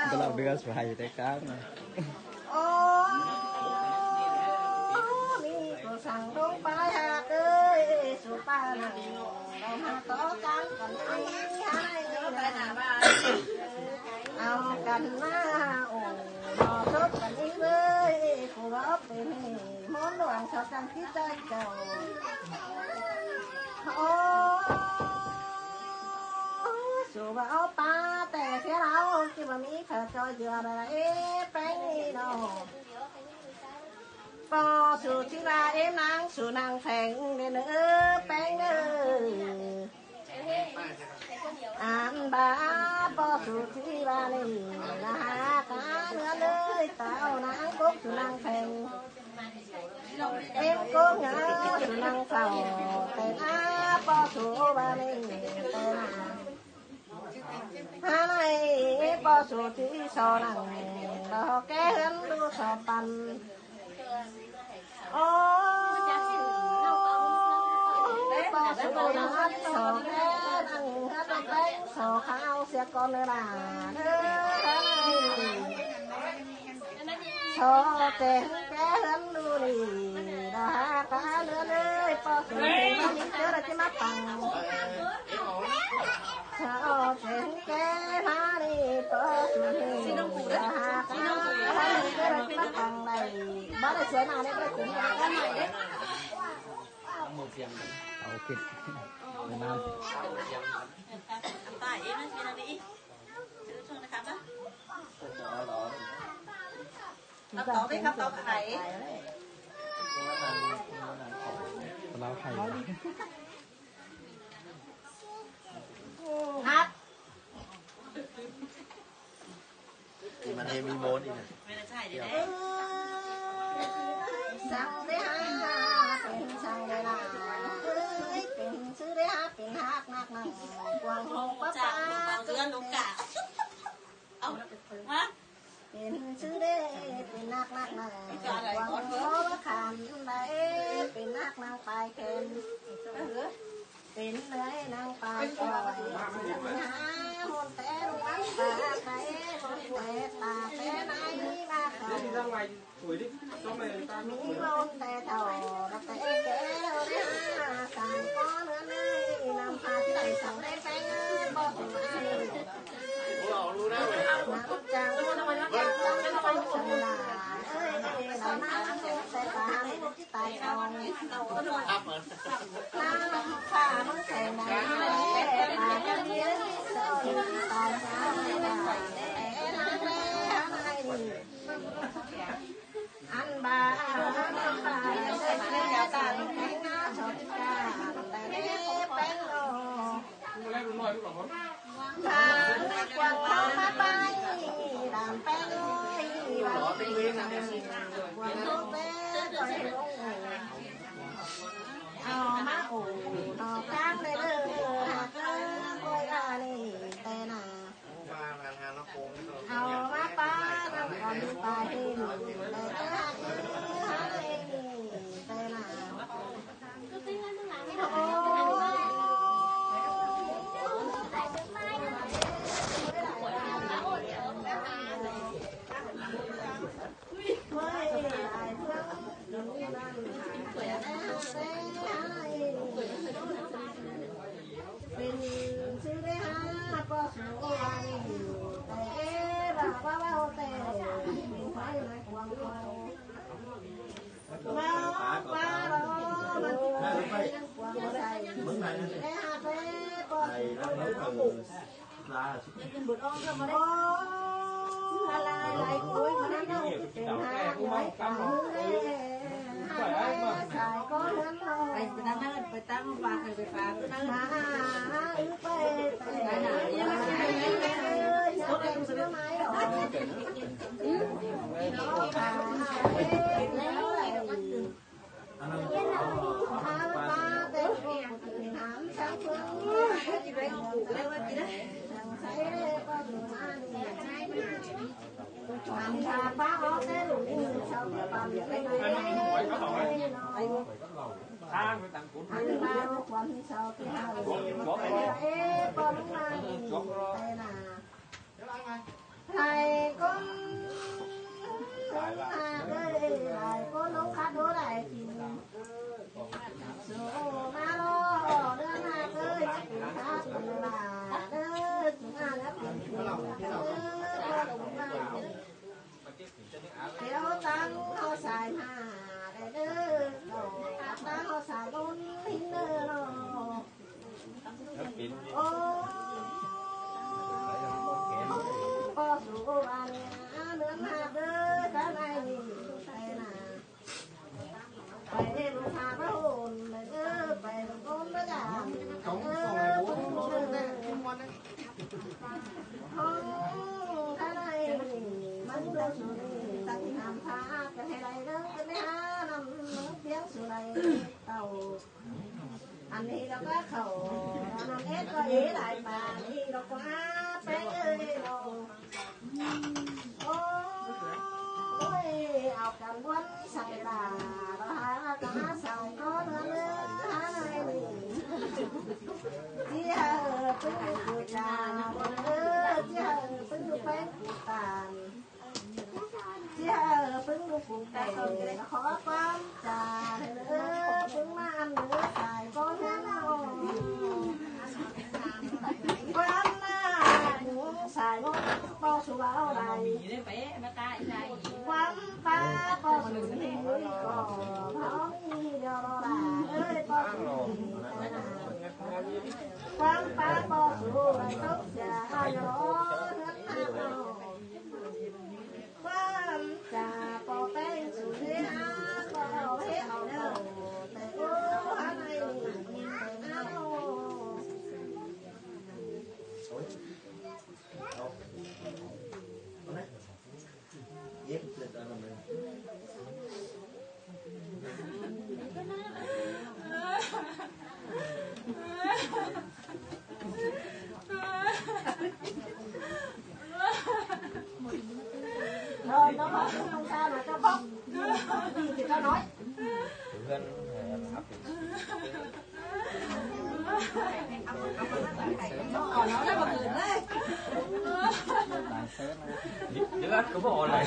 ເວລາເດືອສວຍແຕ່ກາງ ໂອ້ ມີຜູ້ສັ່ງລົງໄປຫາເອີຍ ສູ່ປານນັ້ນ ເອົາມາຕໍ່ກັນກັນໄປຫາໃຫ້ເອົາກັນມາ ໂອ້ ບໍ່ສົບກັນອີກເວີຍ ຜູ້ເວົ້າເປັນ ມົນຫຼວງເຂົາຈັ່ງຄິດໃຈເຈົ້າ ໂອ້ ສູ່ວ່າເອົາປາແຕ່ເສຍລາວ ຄືວ່າມີຂ້າຈ້ອຍເຫຼືອແລ້ວເອ ແປ້ງນີ້ເນາະ ບໍ່ສູ່ຊິວ່າເອ ນາງສູ່ນາງແພງເດີ້ເນີ ແປ້ງເດີ້ ອັນບາບໍ່ສູ່ຊິວ່ານີ້ນະ ຫາກາເໜືອເລີຍ ຕາວນາງກົກສູ່ນາງແພງ ເອັມກົງຫາສູ່ນາງເຝົ້າ ແຕ່ນາບໍ່ສູ່ວ່ານີ້ແຕ່ນາ ຫາໄດ້ບໍ່ສູ່ທີ່ຊໍນັ່ງ ບໍ່ແກ້ເຮືອນດູຊໍປັນ ໂອ້ ບໍ່ສູ່ນັ່ງຊໍແກ້ນັ່ງເຮືອນແປ້ງຊໍຂາວເສຍກ່ອນເດີລາເດີ ຫາໄດ້ຊໍແກ້ແກ້ເຮືອນດູນີ້ ດາກາເຮືອນເອີຍ ບໍ່ສູ່ທີ່ມາມີເຈີລະທີ່ມາປັງ ເຈົ້າເປັນແກ່ມານີ້ ເປີດເຜີຍ ຖ້າຫາກວ່າເຈົ້າເປັນແກ່ມາທາງໃດ ບໍ່ໄດ້ສວຍມາເດ້ ບໍ່ໄດ້ຂຸມກັນເດ້ ເອົາປິດ ໄປນຳ ຄຳຕອບເປັນຄຳຕອບໄທ ລາວໄທ ຮັກ ທີ່ມັນເຮມີໂມນອີກນະ ແມ່ນໃຊ່ເດ້ ສັ່ງເດ້ຫາ ເປັນສັ່ງເດ້ລະ ເອີຍ ເປັນຊື່ເດ້ຫາ ເປັນຮັກນັກນະ ກວາງຫົງປະປາ ເລື່ອນລົງກາ ເອົາ ມາ ເປັນຊື່ເດ້ ເປັນນັກນັກນາ ເປັນນັກນາງປາຍແຂນ ເປັນເອື້ອຍນາງປາຍກ້ອຍ ຊິຫາມົນແຕ່ນວັນຕາໄກ ມົນແຕ່ຕາແຕ່ໃນມາຂາຍ ມີມົນແຕ່ເຖົ້າ ດອກແຕ່ແກ່ວເດ້ຫາ ສ້າງກໍເຮືອນໃນ ນຳພາທີ່ໄດ້ສ້າງໄດ້ແປງ ບໍ່ຮູ້ອາຍ ອັນບາ ອັນບາ ແຕ່ແຕ່ແຕ່ແຕ່ແຕ່ ເອົາມາໂອ້ຕໍ່ກາງເດີ ຮັກເດີ ໂອ້ຍ ອັນນີ້ແຕ່ໜ້າ ເອົາມາປະນຳກັນປະເຫັນ ແຕ່ຮັກເດີ ຮັກເດີ ແຕ່ໜ້າ ເປັນຊື່ໄດ້ຫາກໍສູ່ວ່ານີ້ ແຕ່ວ່າເວົ້າແຕ່ເປັນໃຜມາກວາງເຂົາ ເວົ້າປາລອ ມັນກວາງບໍ່ໄດ້ ໄດ້ຫາແຕ່ກໍສູ່ວ່ານີ້ ລາ ໂອ້ ອາລາຍຫຼາຍໂອ້ຍ ມັນເປັນຫາກໄວ້ປາກເຮືອນ ຫາກໄວ້ສາຍກໍເຮືອນ ໄປຕາມເຮືອນ ໄປຕາມປາກ ໄປປາກ ມາຫາໄປ ໄປ ໄປ ໄປ ໄປ ໄປ ທາງໄປຕາມກົດ ໄປນາ ຫຼາຍຄົນ ເອີ ຫຼາຍຄົນລົງຄາໂດໄດ້ກິນ ໂສມາລໍເດີນາເອີຍ ເປັນຄາເປັນຫຼາເດີ ມາແລ້ວເປັນເອີ ແຖວຕັງເຮົາສາຍຫ້າໄດ້ເດີ ຕັງເຮົາສາຍລຸນຫີນເດີ ໂອ້ ພໍ່ສູ່ວ່າເໜືອເດີ ກະໄດ້ໄປນາ ໄປເຮັດລູກຄ້າມາໂຮມເດີ ໄປໂຮມມາຢາມເດີ ເພິ່ນເດີ ຫ້ອງກະໄດ້ ມັນເດີສຸດ ຕັດຫ້າມພາກະໃຫ້ໄດ້ເດີ ກະໄດ້ຫານຳພຽງສຸໄລເຕົ້າ ອັນນີ້ລະກະເຂົ້າ ອັນນັ້ນເອັດກະເອຫຼາຍປານນີ້ລະກະຫາແປງເອີຍເນາະ ໂອ້ຍ ເອົາກັນບ່ອນໃສ່ລາ ລະຫາກະຫາເຊົາກໍເຫຼືອເຫຼືອຫາໄດ້ນີ້ ຊິໃຫ້ເພິ່ນຢູ່ປູຈາ ເອີ ຊິໃຫ້ເພິ່ນຢູ່ແປງປູຕານ ເຈົ້າເພິ່ງລູກກຸງແຕ່ ຂໍຄວາມຈາເດີ ເພິ່ງມາອັນເດີ ສາຍກໍແມ່ນເອົາ ຄວາມມາສາຍກໍພໍສູ່ເວົ້າໄດ້ ຄວາມປາພໍສູ່ມີກໍພໍມີດຽວລະລາເອີຍ ພໍສູ່ມີຄວາມປາພໍສູ່ໄດ້ຕົກຈາຍອາຍຸເຮືອນເຮົາ ຄວາມຈາພໍແປ້ງສຸເຮອາກໍເຮັດເດີ ແຕ່ໂອຫາໃນນີ້ເອົາ ເຢັບເກີດອາລະແມ່ນ ເດືອດກະບໍ່ອອນເລີຍ